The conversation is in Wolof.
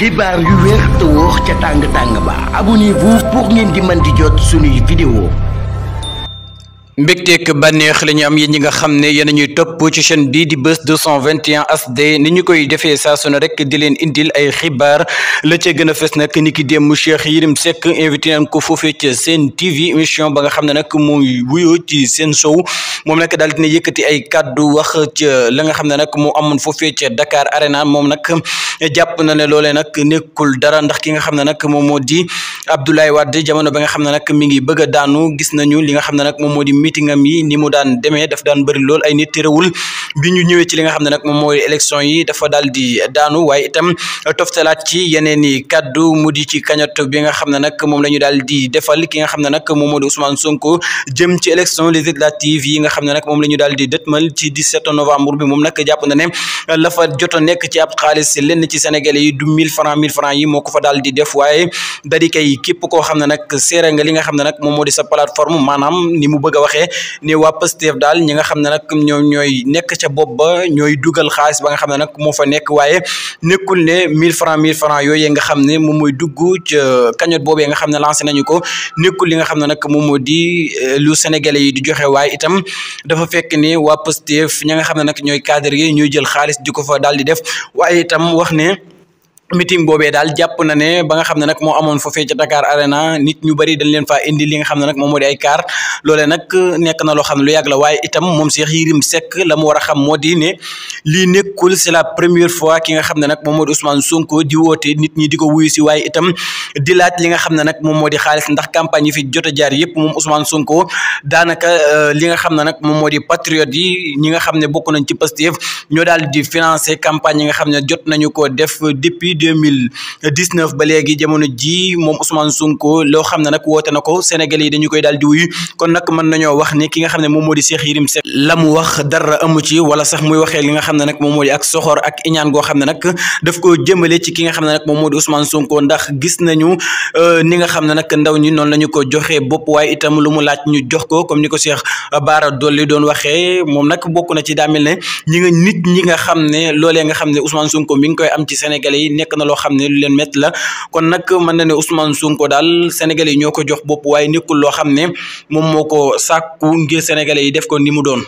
xibaar yu wér te wóor ca tàng ba abonnez-vous pour ngeen di mën di jot suñuy vidéo. mbégteek bànneex la ñu am yéen ñi nga xam ne yéen a ñuy topp ci chaîne bii di Buzz 221 HD ni ñu koy defee saa su ne rek di leen indil ay xibaar la ca gën a fës nag ni ki démb Cheikh Yérim Seck invité nañ ko foofee ca Sen TV émission ba nga xam ne nag muy wuyoo ci Sen Show moom nag daal dina yëkkati ay kàddu wax ca la nga xam ne nag moo amoon foofee ca Dakar Arena moom nag jàpp na ne loolee nag nekkul dara ndax ki nga xam ne nag moom moo di Abdoulaye Wade jamono ba nga xam ne nag mi ngi bëgg a daanu gis nañu li nga xam ne nag moom moo di meeting am yi ni mu daan demee daf daan bëri lool ay nit terewul bi ñu ñëwee ci li nga xam ne nag moom mooy élection yi dafa daal di daanu waaye itam toftalaat ci yeneen i kaddu mu di ci cagnotte bi nga xam ne nag moom la ñu daal di defal ki nga xam ne nag moom moo di Ousmane Sonko jëm ci élection législative yi nga xam ne nag moom la ñu daal di dëtmal ci 17 novembre bi moom nag jàpp na ne la fa jot a nekk ci ab xaalis lenn ci Sénégalais yi du 1000 francs yi moo ko fa daal di def waaye dadi kay képp koo xam ne nag seere nga li nga xam ne nag moom moo di sa plateforme maanaam ni mu bëgg a waxee ne waa Pastef daal ñi nga xam ne nag ñoom ñooy nekk ca bopp ba ñooy dugal xaalis ba nga xam ne nag moo fa nekk waaye nekkul ne 1000 francs yooyu nga xam ne moom mooy dugg ca cagnotte boobee nga xam ne lancé nañu ko nekkul li nga xam ne nag moom moo di lu Sénégalais yi di joxe waaye itam dafa fekk ne waa Pastef ñi nga xam ne nag ñooy cadre yi ñooy jël xaalis di ko fa daal di def waaye itam wax ne meeting boobee daal jàpp na ne ba nga xam ne nag moo amoon foofee ca Dakar Arena nit ñu bëri dañ leen faa indi li nga xam ne nag moom moo di ay car loolee nag nekk na loo xam ne lu yàgg la waaye itam moom Cheikh Yérim Seck la mu war a xam moo di ne lii nekkul c'est la première fois ki nga xam ne nag moom moo di Ousmane Sonko di woote nit ñi di ko wuyu si waaye itam di laaj li nga xam ne nag moom moo di xaalis ndax campagne yi fi jot a jaar yëpp moom Ousmane Sonko daanaka li nga xam ne nag moom moo di patriote yi ñi nga xam ne bokk nañ ci Pastef ñoo daal di financer campagne yi nga xam ne jot nañu ko def depuis 2019 ba léegi jamono ji moom Ousmane Sonko loo xam ne nag woote na ko Sénégalais yi dañu koy daal di wuyu kon nag mën nañoo wax ni ki nga xam ne moom moo di Cheikh Yérim Seck la mu wax dara amu ci wala sax muy waxee li nga xam ne nag moom moo di ak soxor ak iñaan goo xam ne nag daf ko jëmale ci ki nga xam ne nag moom moo di Ousmane Sonko ndax gis nañu ni nga xam ne nag ndaw ñi noonu la ñu ko joxee bopp waaye itam lu mu laaj ñu jox ko comme ni ko Cheikh Bara Dolly doon waxee moom nag bokk na ci daa mel ne nit ñi nga xam ne loolee nga xam ne Ousmane Sonko mi ngi koy am ci Sénégalais yi nekk na loo xam ne lu leen métti la kon nag mën na ne Ousmane Sonko daal Sénégalais yi ñoo ko jox bopp waaye nekkul loo xam ne moom moo ko sàkku ngir Sénégalais yi def ko ni mu doon